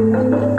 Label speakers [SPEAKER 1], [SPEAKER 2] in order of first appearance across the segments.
[SPEAKER 1] Baba.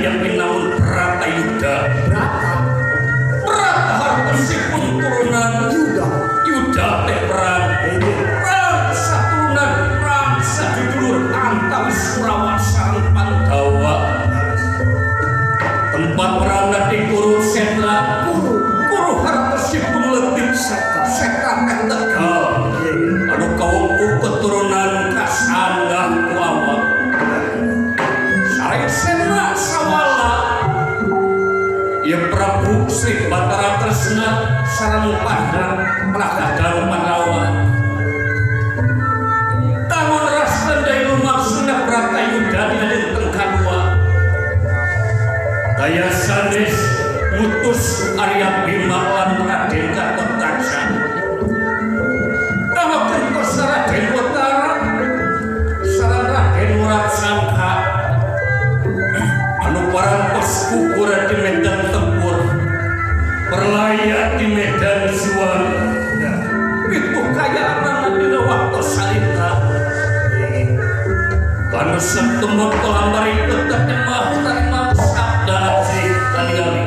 [SPEAKER 1] Jaya pinaun Bratayuda.
[SPEAKER 2] Brata.
[SPEAKER 1] Brata hartosipun turunan
[SPEAKER 2] Yuda.
[SPEAKER 1] Yuda teh perang. Perang saturunan perang sadudulur antawis Kurawa sareng Pandawa. Tempat perang di Kurusetra.
[SPEAKER 2] Kuru.
[SPEAKER 1] Kuru hartosipun letih
[SPEAKER 2] Seka.
[SPEAKER 1] Seka teh Tegal. Anu kawungku keturunan kasanggah ku awak. Sareng Sena Sawala. Ya Prabu Sri Batara Kresna sareng Prahladana Pandawa. Tangon rasendai lumaksana Bratayuda dina dinten kadua. Daya sanes ngutus Arya Bima lan Raden Gatotkaca. Kama gentos Raden Watara sareng Raden Wratsangka anu parantos gugur di medan tempur, perlaya di medan juang. Itu kayaanana dina waktu salita. Kanu satemut lambar itu terjemah tarima sabda aji kali-kali.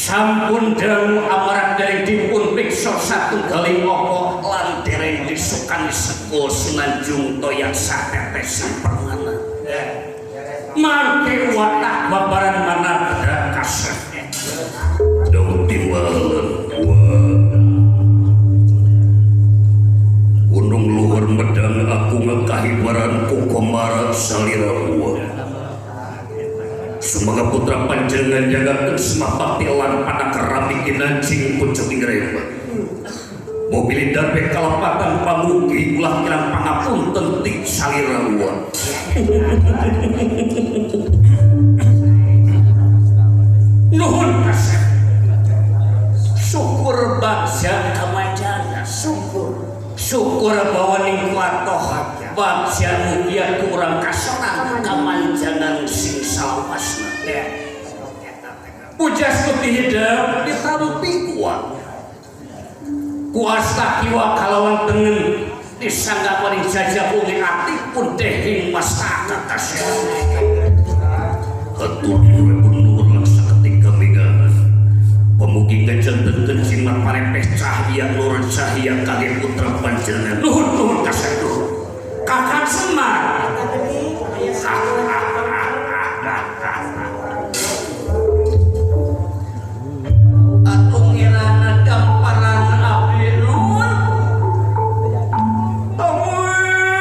[SPEAKER 1] Sampun dangu amarat dereng dipun priksa satunggaling apa lan dereng disukani sekul Sunanjung toyan satetes permana. Mangke watah babaran manada kaseh. Daun timbalan Gunung luhur medang aku ngekahibaran kukomara salira uwa. Semoga putra panjenengan jagakeun semapati lan panakerami kinanjing pucuk ing rema. Mobil darbe kalepatan pamugi ulah kirang pangapunten ti salira uwa. Nuhun kasih. Syukur bagja kamanjana syukur. Syukur bahwa ning kuatoh bagja mugia kurang kasorang kamanjanan sing salawasna. Puja stuti hidep ditampi kuat. Kuasa kiwa kalawan tengen disangga paring jajah unge ati pun dehing mastaka kasih. Hatur nuhun nuhun saketika megangan. Pemugi kajanten jimat parepeh cahya nur cahya kage putra panjenengan. Nuhun nuhun kasih nuhun. Kakang Semar. Atung ngirana gamparan abdi nuhun. Amin.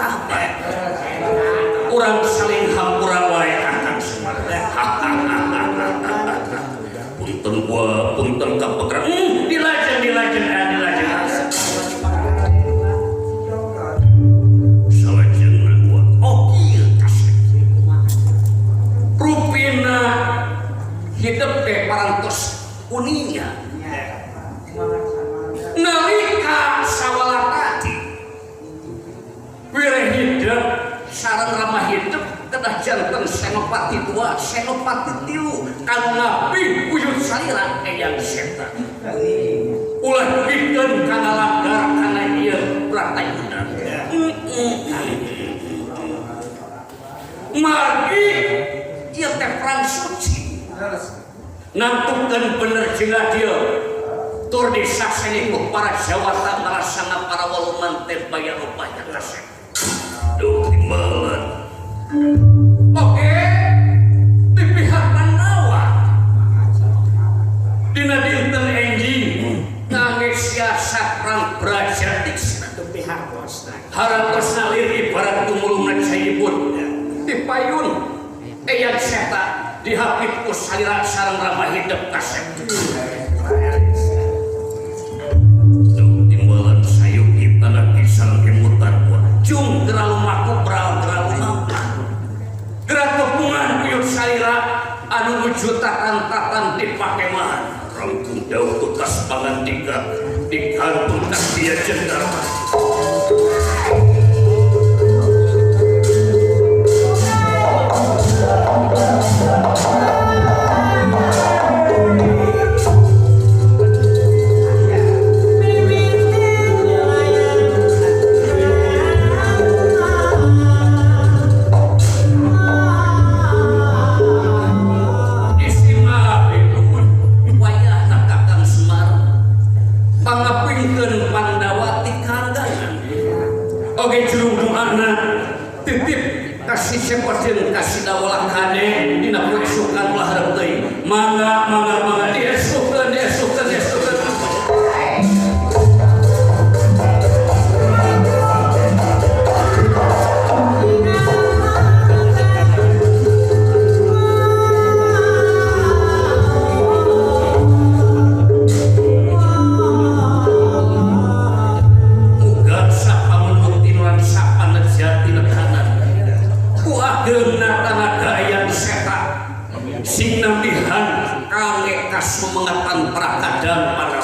[SPEAKER 1] sahabat. Urang saling hampura wae Kakang Semar. Punten gua, punten kapegeran. Dilajeng dilajeng dilajeng. Salajengna gua. Oh kieu kasep. Rupina hidup teh parantos uninga. Nalika sawala tadi wireh hidup sareng ramah hidup kedah janten senopati dua senopati tilu kanu ngabdi buyut salira Eyang Seta ulah dugikeun kana langgar kana ieu Bratayuda. Margi ieu teh perang suci nangtukeun bener jeung adil tur disakseni ku para jawata marasanga para waluman teh bayar rupanya kasep. Duh timbalan. Oke, di pihak Pandawa dina dinten enjing ngangge siasat perang Brajatiksa hartosna lir ibarat tumulungna caibun di payun Eyang Seta dihapit ku salira sareng Rama hidup kasep. Duh timbalan sayuki tanah sareng kemutan jung geura lumaku pral geura lumaku geura tepungan buyut salira anu nuju tatan-tatan di pakemahan rangkung dauh tukas pangantika dikantung katia jendar. Kasih dawalah kade dina poe esukan ulah hareup teuing mangga mangga mangga diesukeun diesukeun diesukeun. Muga sapa menuti lan sapa nejati nekanan ku ageungna tanaga Eyang Seta sing nambihan kangge kasumengetan prakadang para.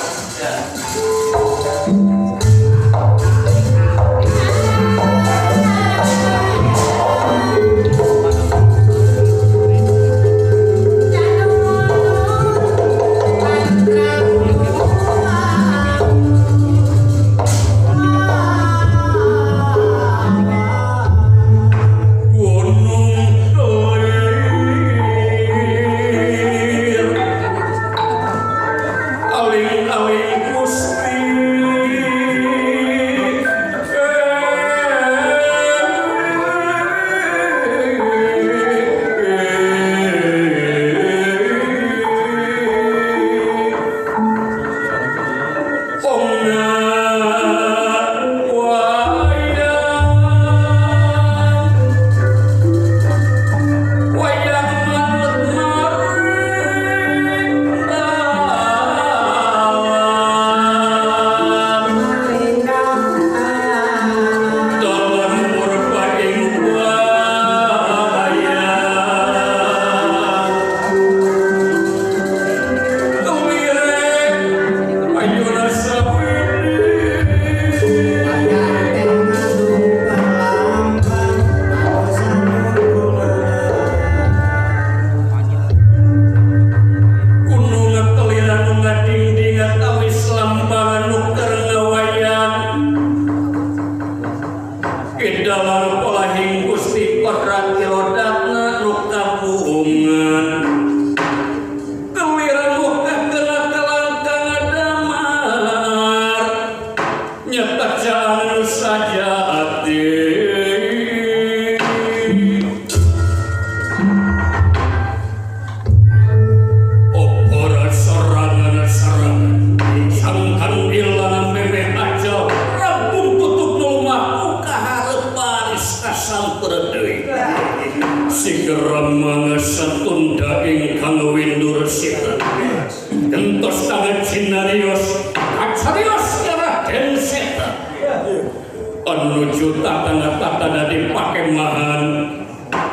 [SPEAKER 1] Aling-aling Gusti. Rama satunda ingkang windur sita gentos tangan cinarios kacarios Raden Seta anuju tatana-tatana di pakemahan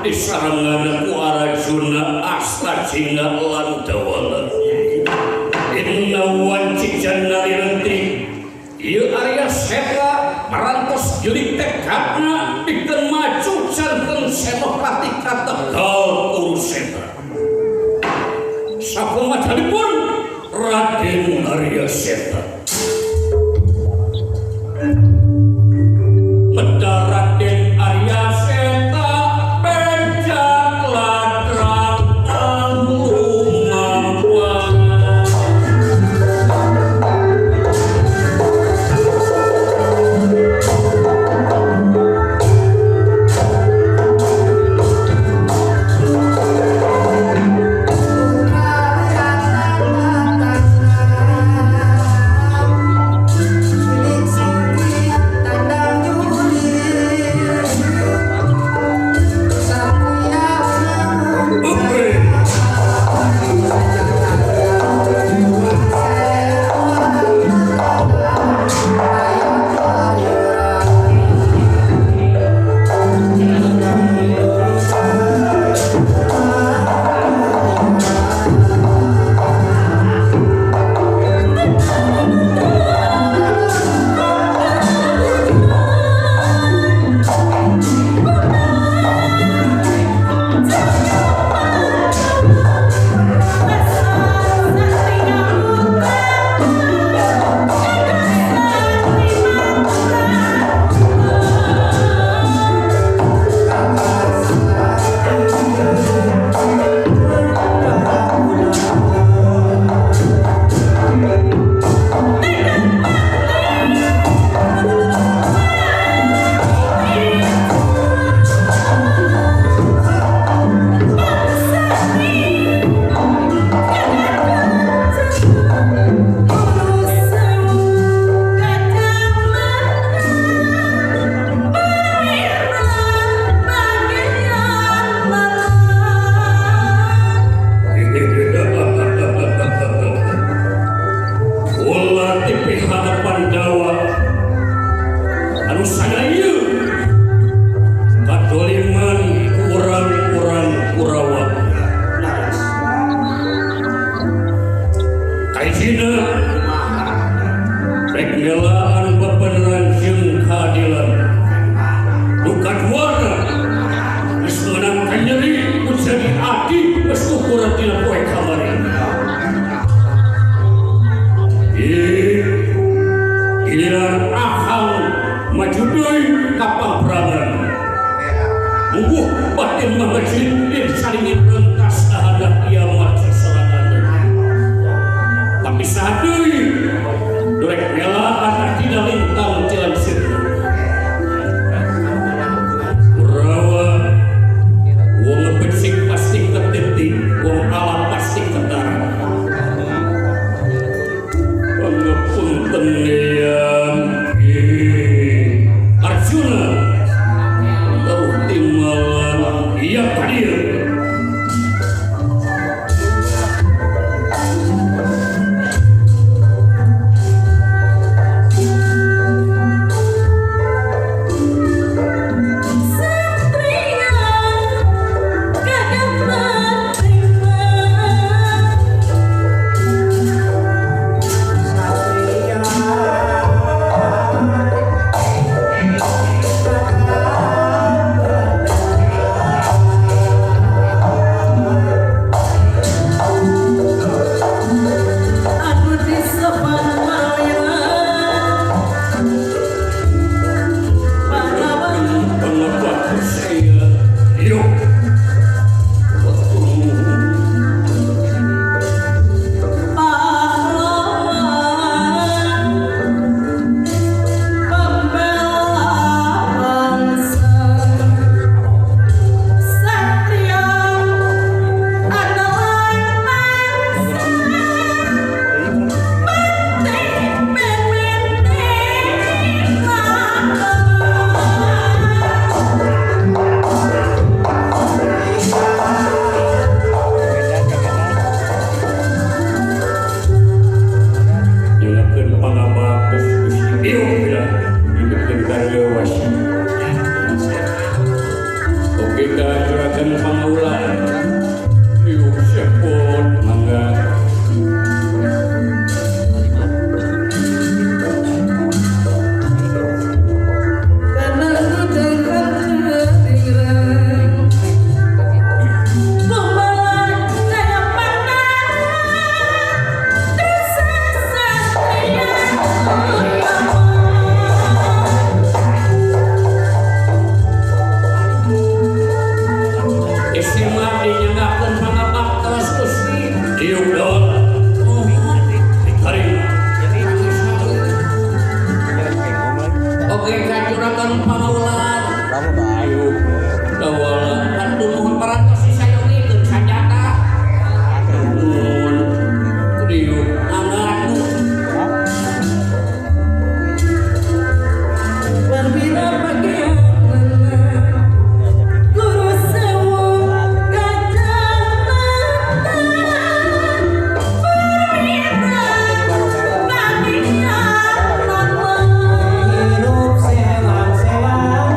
[SPEAKER 1] di sarangan ku Arjuna Astajina lan Dawala. Inna wanci janarirenti ieu Arya Seta marantos jurik tekadna pikeun maju janten senopati ka Tegal Kuruseta. Sakumajalipun Raden Arya Seta. Medal Raden Arya Seta penjak ladrang lumampah. Simar dinyanggakeun pangabaktos Gusti. Diuk dol. Nuhun diterima. Oke kacurakan pangaulan. Diuk dawala. Hatur nuhun parantos disayogikeun sanjata. Nuhun. Diuk mangga.
[SPEAKER 2] Berbira pakaian guru sewu kacamata berbira pakaian
[SPEAKER 3] Hirup sewang-sewang.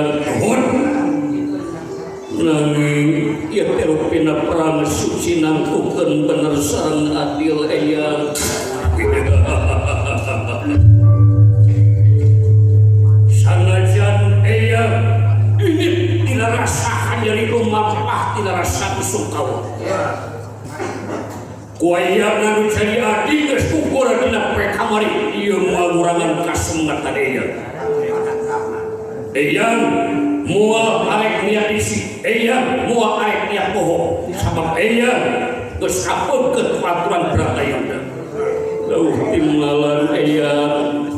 [SPEAKER 1] Eyang nuhun nanging ieu teh rupina perang suci nangtukeun bener sareng adil Eyang. Sanajan Eyang ini tidak rasakan nyeri lumampah tidak rasa sungkawa. Kuayana nu jadi adi geus gugur dina poe kamari ieu moal ngurangan kasumatan Eyang. Eyang moal arek niat isi, Eyang moal arek niat bohong sabab Eyang geus kapeungkeun peraturan Bratayuda. Lauh timbalan Eyang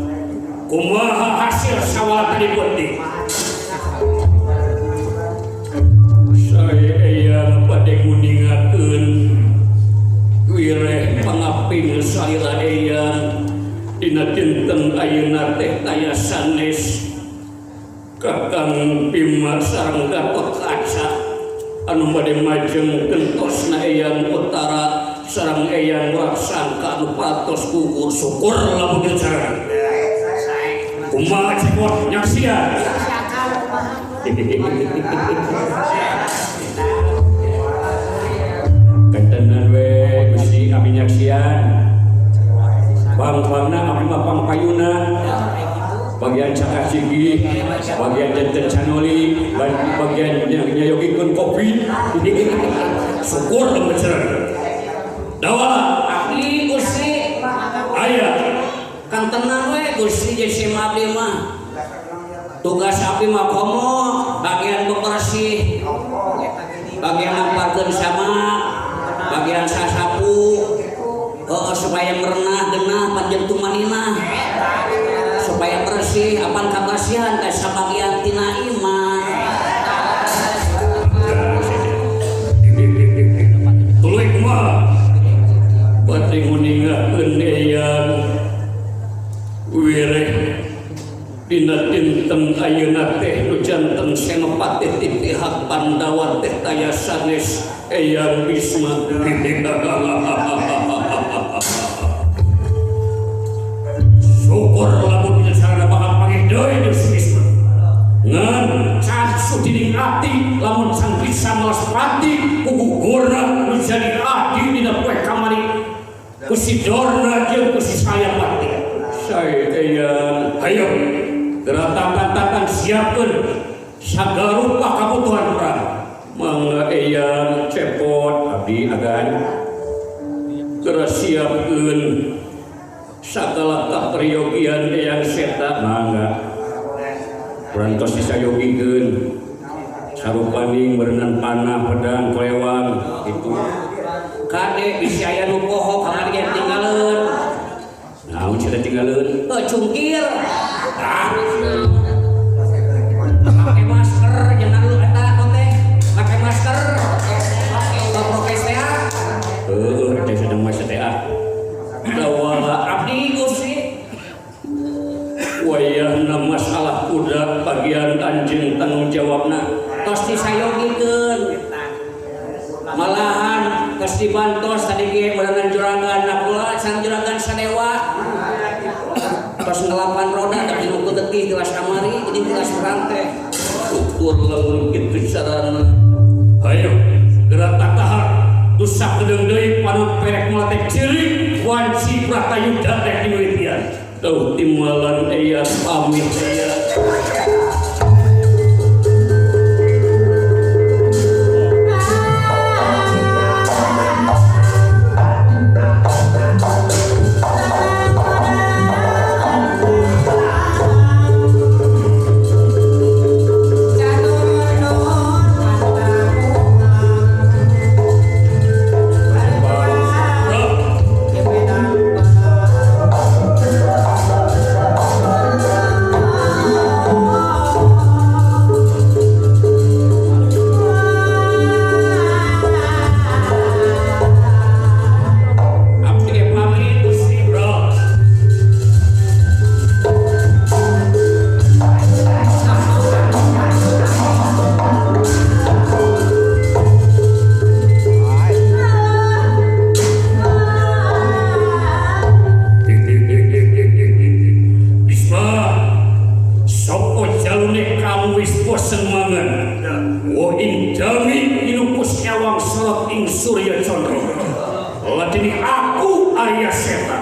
[SPEAKER 1] kumaha hasil sawal tadi penting. Saya Eyang bade nguningakeun wireh pangaping salira Eyang dina dinten ayeuna teh taya sanes Kakang Bima sareng Gatotkaca anu bade majeng gentosna Eyang Utara sareng Eyang Wratsangka anu patos gugur. Syukur lamun kitu carana. Kumaha cepot nyaksian. Kantenan we Gusti abdi nyaksian. Pang-pangna abdi mah pangpayuna. Bagian cakar sigi, bagian janten canoli, bagian nyayogikeun kopi. Syukur lamun carana. Dawa
[SPEAKER 3] abdi Gusti
[SPEAKER 1] aya
[SPEAKER 3] kantenan we Gusti jeung abdi mah. Tugas abdi mah komo bagian bebersih, bagian namparkeun sama, bagian sasapu, supaya merenah genah panjentu manina, supaya bersih apan kabersihan teh sabagian tina iman.
[SPEAKER 1] Tuluy kumaha? Bade nguningakeun Eyang wireh dina dinten ayeuna teh nu janten senopati ti pihak Pandawa teh taya sanes Eyang Bisma. Syukur lamun dina sarana bakal panggih deui deui si Bisma. Ngan can sudining ati lamun sang bisa malas pati kugugurna nu jadi adi dina poe kamari ku si Dorna jeung ku si Sayapati. Saya Eyang hayo geratatan-tatan siapkeun sagala rupa kabutuhan perang. Mangga Eyang cepot abdi agan geura siapkeun sagala kaperyogian Eyang Seta. Mangga kurantos disayogikeun sarupaning berenang panah pedang kelewang itu
[SPEAKER 3] kade bisi aya nu poho kamari ge tinggaleun.
[SPEAKER 1] Naon cenah tinggaleun?
[SPEAKER 3] Heuh cungkir.
[SPEAKER 1] Ah.
[SPEAKER 3] Make masker jangan lu eta teh. Make masker. Make prokes teh.
[SPEAKER 1] Heuh, eta sedang mah teh ah. Dawa
[SPEAKER 3] abdi Gusti.
[SPEAKER 1] Wayahna masalah kuda bagian anjeun tanggung jawabna
[SPEAKER 3] tos disayogikeun. Malahan geus dibantos tadi ge meureunan juragan nakula sareng juragan Sadewa. Tos ngelapan roda tapi nu getih tilas kamari jadi tilas perang teh.
[SPEAKER 1] Syukur lamun kitu carana. Hayo geura tatahar dusak kedeung deui panon perek mulatek ceurik wanci Bratayuda teh dimimitian. Dauh timbalan Eyang pamit Eyang. pesen mangan. Wa indami inukus nyawang sorot ing Surya Chandra. Ladini aku Arya Seta.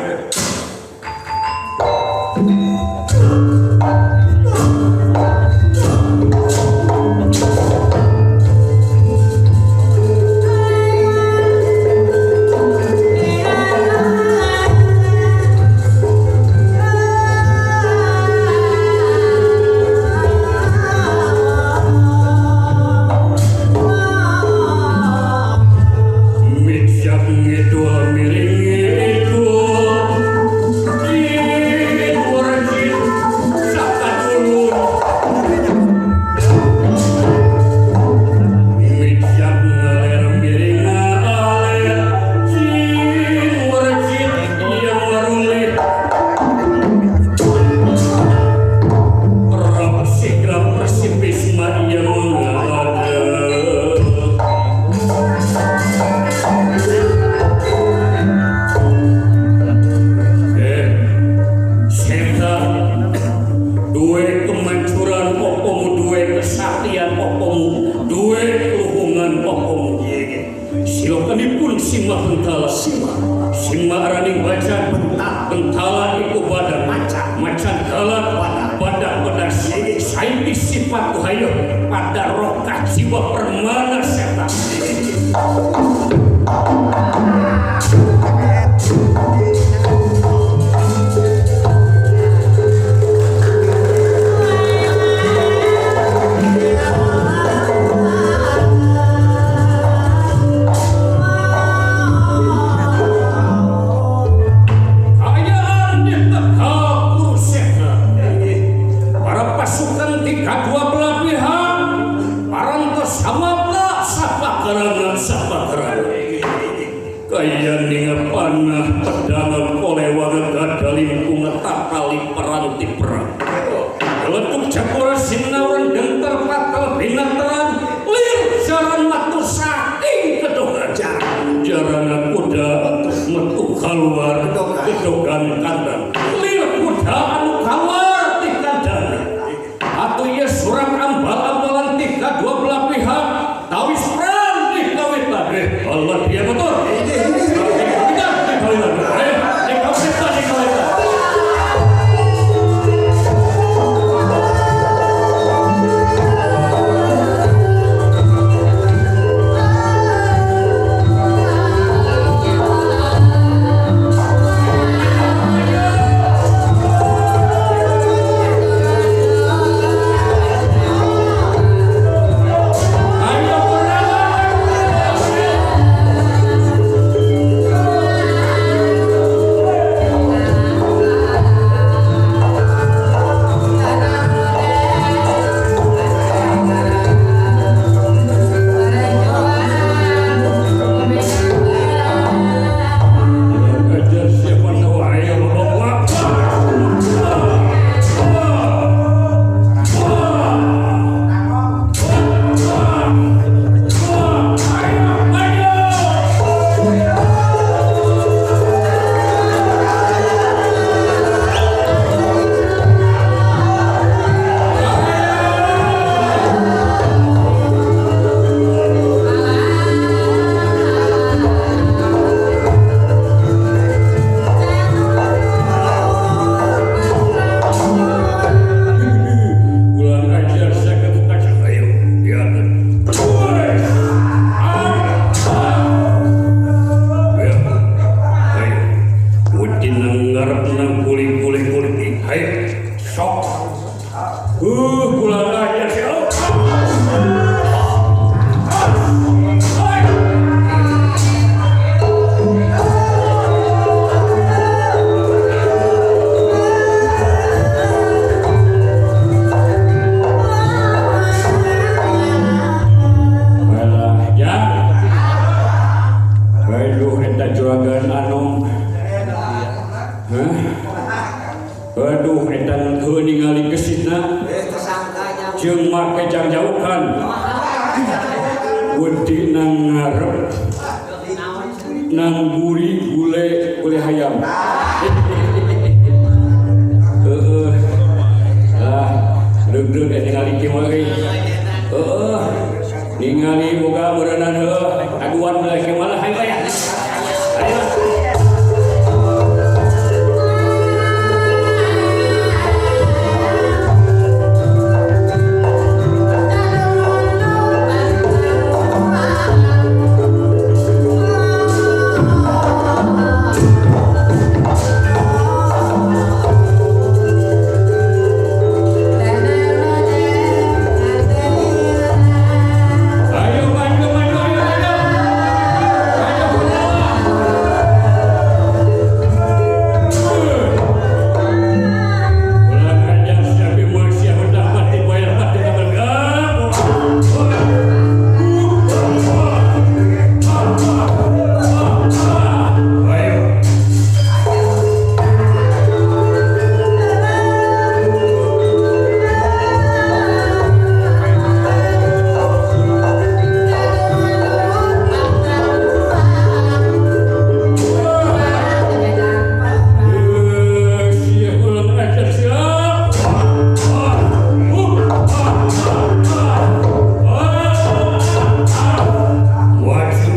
[SPEAKER 1] Nang guri gule gule hayam. Heeh. Ah, deug-deug ningali kieu mah euy.
[SPEAKER 3] Ningali boga beureunan heuh aduan belah malah hayu aya. Ayo. Ayo maju maju ayo maju. Ayo Ulah ajar siapa mau siapa udah mati bayar mati Ayo. Siap ulang ajar siap.
[SPEAKER 1] Maju.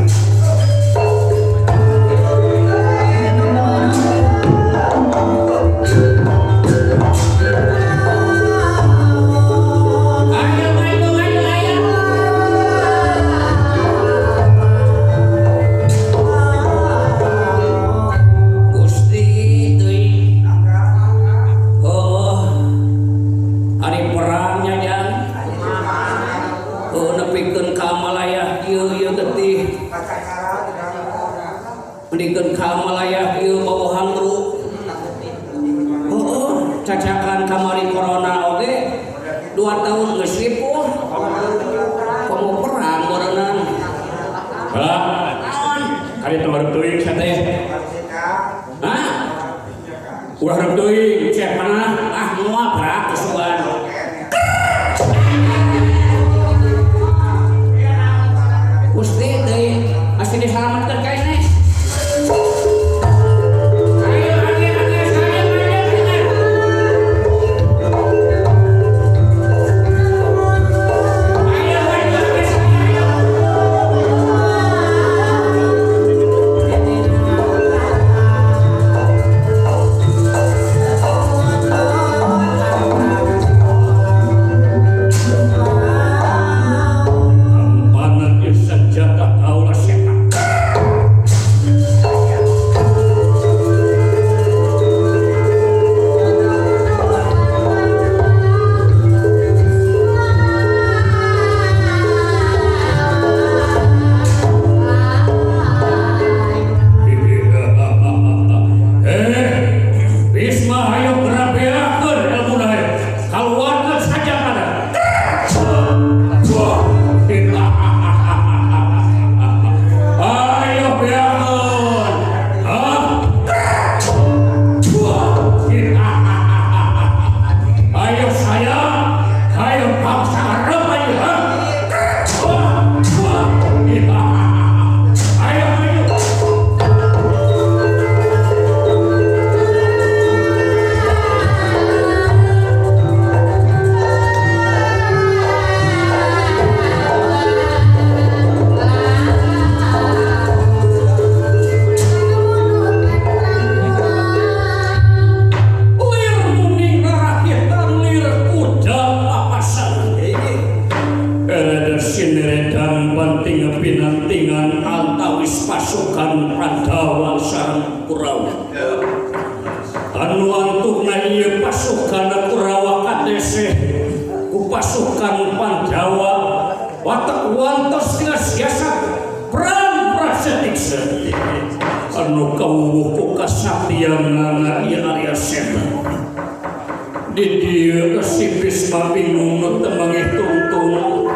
[SPEAKER 3] Ayo maju maju ayo. Gusti teuing. Oh. Ari perangnya jang. Oh nepikeun ka Malayah ieu ieu getih. Nepikeun ka Malayah ieu bawa hangru. Oh, cacakan kamari corona oge 2 tahun geus ripuh. Komo perang meureunnan.
[SPEAKER 1] Lah, kali teu hareup teuing sia teh.
[SPEAKER 3] Hah?
[SPEAKER 1] Ulah hareup teuing, sia mana?
[SPEAKER 3] Ah moal berat kesuan. Gusti teuing masih disalametkeun ka ini. Ayo ayo ayo ayo ayo ayo. Ayo ayo ayo ayo.
[SPEAKER 1] Kampanan ieu senjata kaula setan. Bisma ayo gerabeakeun ilmuna we. Kaluarkeun sajatana. Ayo beakeun. Hah? Ayo saya, ayo bangsa Arab ayo. Hah? Ayo ayo. Lir muning rakyatan lir kuda papasan. Ereda sineredan banting pinantingan antawis pasukan Pandawa sareng Kurawa. Anu antukna ieu pasukan Kurawa kateseh ku pasukan Pandawa watek wantos geus siasat perang prasetiksa. Anu kawuwuh ku kasaktianana ieu Arya Seta. Di dieu si Bisma bingung nu teu mangih tungtung.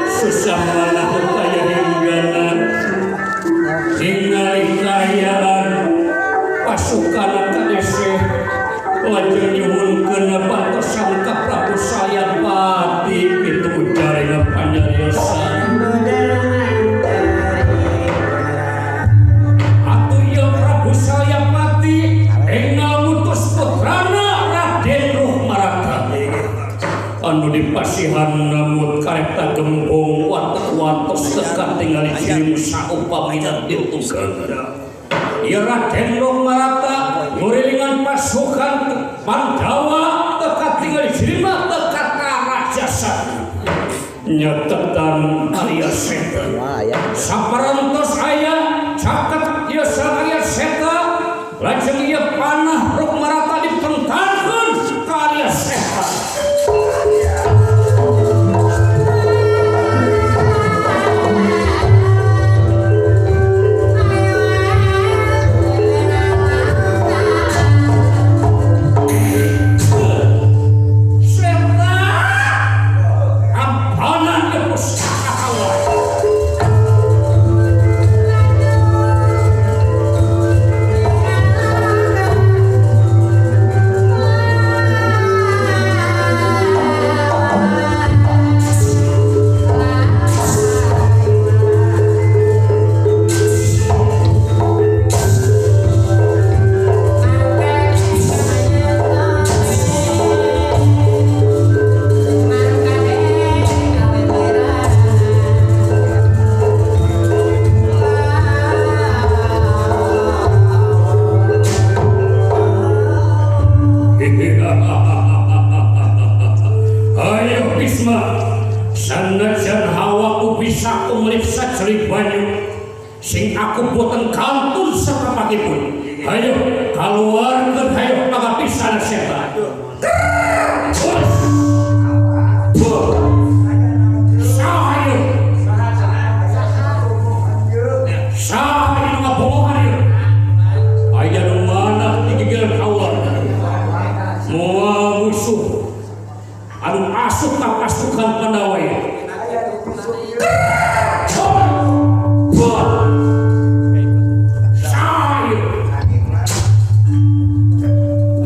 [SPEAKER 1] Susah manah teu aya hinggana. Ningali kaayaan pasukan kadeseh lajeng nyuhunkeun bantosan ka Prabu Salyapati kitu ujarna panyariosan. Atuh ieu Prabu Salyapati enggal ngutus putrana Raden Ruhmarata anu di Sanamut kareta gembong watek-watos teka tingali jirim saupamina ditunggangan. Ieu Raden Rukmarata ngurilingan pasukan Pandawa teka tingali jirimna teka karajasan. Nyetetan Arya Seta. Saparantos aya caket ieu Arya Seta lajeng ieu panah Rukmarata dipentarkeun ka Arya Seta. Ayo Bisma, sanajan hawaku bisa kumeriksa jerik banyu, sing aku boten kantun sapapakipun. Ayo kaluarkeun hayo pagapisan setan. Saha saha nu ngabohongan ieu? Aya nu manah digigil kaula. Moal musuh anu asup ka pasukan Pandawa ieu.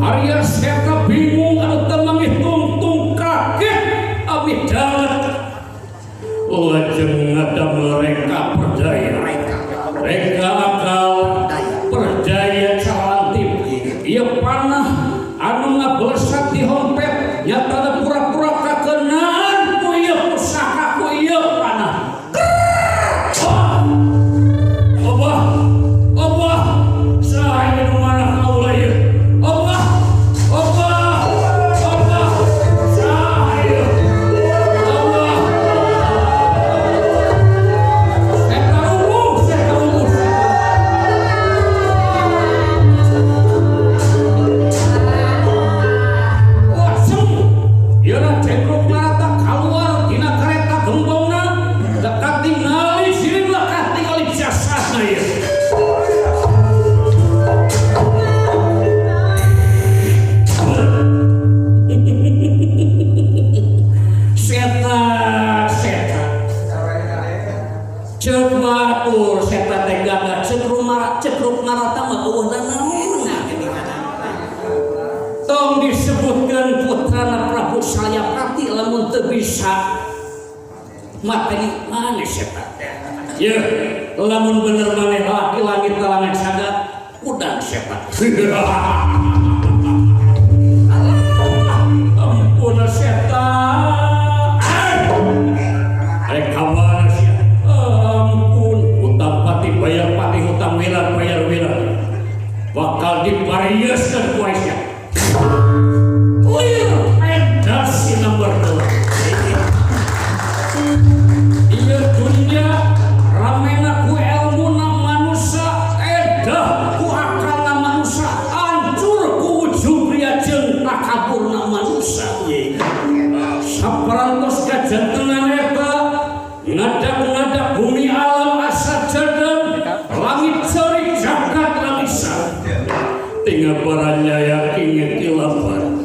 [SPEAKER 1] Arya Seta bingung anu teu mangitungtung kaget amidalat lajeng ngadamel reka perdaya reka akal perdaya calantip ieu panah anu ngabelesat di hompet nyatana pura-pura kakenaan ku ieu pusaka ku ieu panah. Allah Allah saha nu manah kaula ieu? Allah Allah Allah saha ieu? Allah Seta rubuh seta rubuh. Lajeng ieu Raden Rukmarata kaluar tina kareta gembongna dekat tingali sirimna katingali jasadna ieu. Seta seta ceuk batur seta teh gagah ceuk Rukmarata mah eueuh nanaon. Tong disebutkeun putrana Prabu Salyapati lamun teu bisa mateni maneh seta teh. Yeuh lamun bener maneh laki langit talangan saga udang seta. Ampun seta. Arek ka mana sia? Ampun hutang pati bayar pati hutang wilan bayar wilan. Bakal diparieuskeun ku sia. Lir edas si nomor 2. Ieu dunya ramena ku elmuna manusa edah ku akalna manusa hancur ku ujub jeung takaburna manusa. Saparantos kajantenan eta ngadak-ngadak bumi alam asa jadan langit ceurik jagat lamisa tinggal baranyaya inget kilapan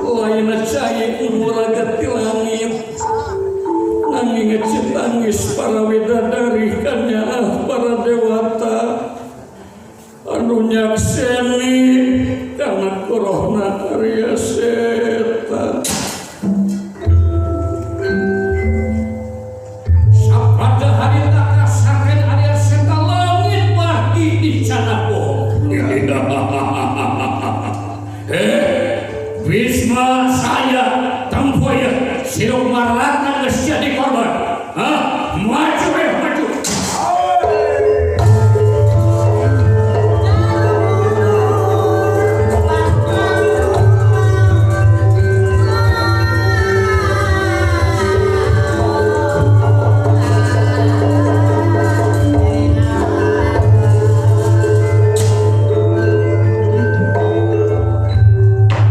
[SPEAKER 1] lain cai umuragat ti langit nanging tangis para widadari kanyaah para dewata anu nyakseni karena korohna Arya Seta. Sapada harita kasaken Arya Seta langit margi di cana bohong. Bisma saya tempoya si Rukmarata Barata geus jadi korban. Hah? Maju maju.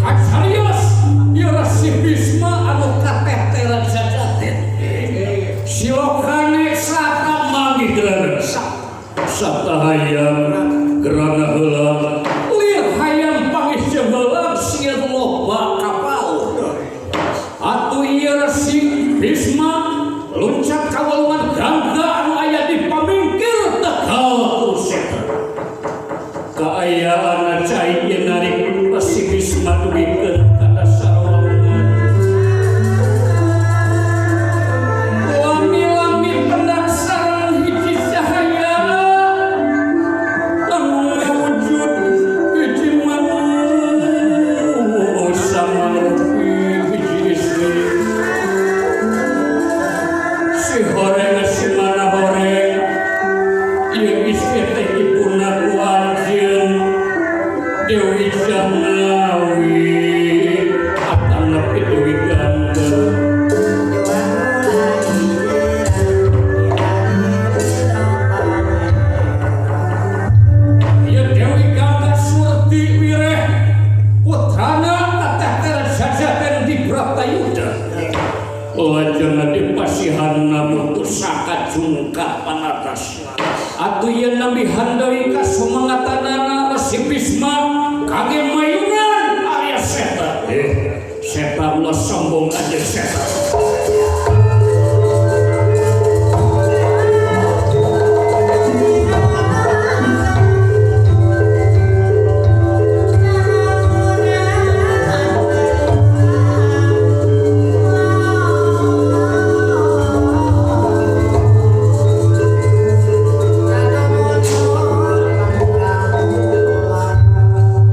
[SPEAKER 1] Kacarios ieu Resi Bisma anu kateteran sajaten. Silokane saka manggih gerana. Sabta hayam gerana heula. Lir hayam pangih jeung heula sieun loba kapaur. Atuh ieu Resi Bisma luncat ka walungan Gangga anu aya di pamingkir Tegal Kurusetra. Kaayaan cai ieu narik Resi Bisma dugikeun ka dasar walungan. Lami-lami pendak sareng hiji cahaya anu ngawujud hiji manusa mangrupi hiji istri. Si horeng si mana horeng ieu istri teh ibuna ku anjeun Dewi Jahnawi atanapi Dewi Gangga. Ieu Dewi Gangga Surti Wireh putrana kateter sajaten di Bratayuda. Lajengna dipasihanna pusaka jungkat panatas. Atuh ieu nambihan deui kasumangatanana Resi Bisma kangge mayunan Arya Seta. Seta ulah sombong aja Seta.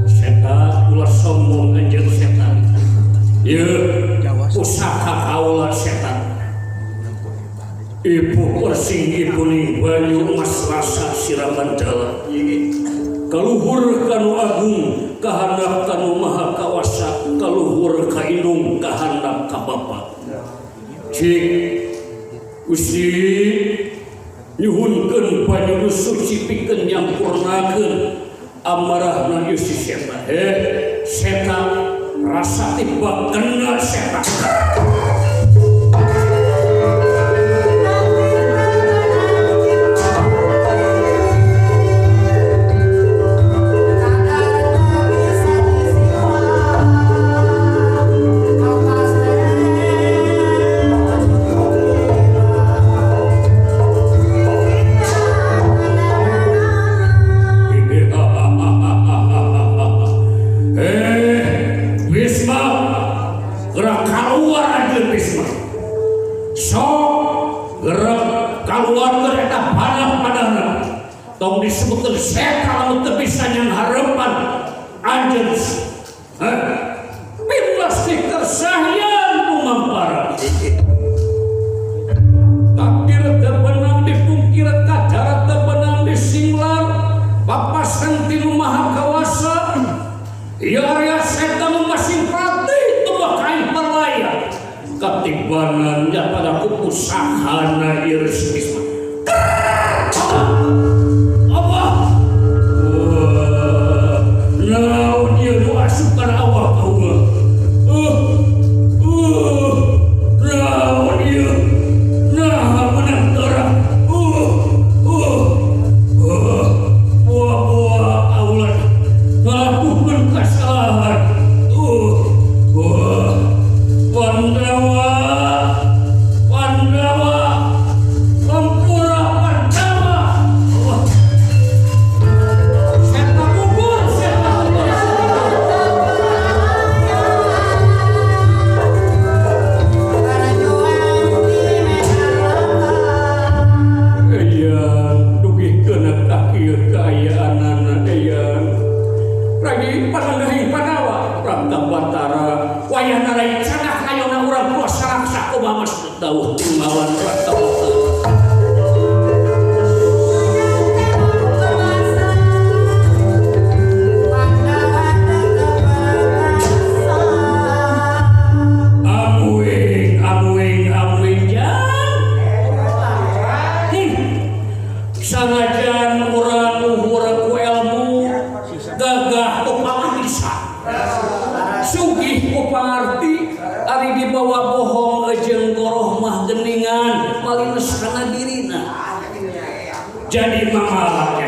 [SPEAKER 1] Seta ulah sombong anjeun Seta. Ieu pusaka kaula Seta. Ibu persing ibuning banyu emas rasa siramandala. Kaluhur kanu agung kahandap kanu maha kawasa, kaluhur ka indung kahandap ka bapa. Cik Gusti nyuhunkeun banyu nu suci pikeun nyampurnakeun amarahna ieu si Seta. Seta rasa tiba kena Seta. Bisma, gerak keluar anjeun Bisma. Sok gerak keluar eta panah-panahna. Tong disebutkeun Seta lamun teu bisa nyangharepan anjeun. Pinlas dikersahyan kumampara. Takdir teu beunang dipungkir, kadar teu beunang disinglar, papasan ti nu Maha Kawasa. Ieu Arya Seta nu masing prati teu kain perlaya. Katibanan nya pada ku pusakana ieu Resi Bisma. Allah. Naon ieu nu asup kana awak kaula? Naon ieu? Naha meunang teurak. Buah-buah kaula ngalakukeun kasalahan. Pandawa, Pandawa, lompat.
[SPEAKER 3] Dawuh timawan rata. Amuing, amuing, amuing jan. Sanajan urang luhur ku ilmu, gagah ku pamangsa, sugih ku pangarti, ari dibawa bohong jeung goroh mah geningan malines kana dirina. Jadi mamala.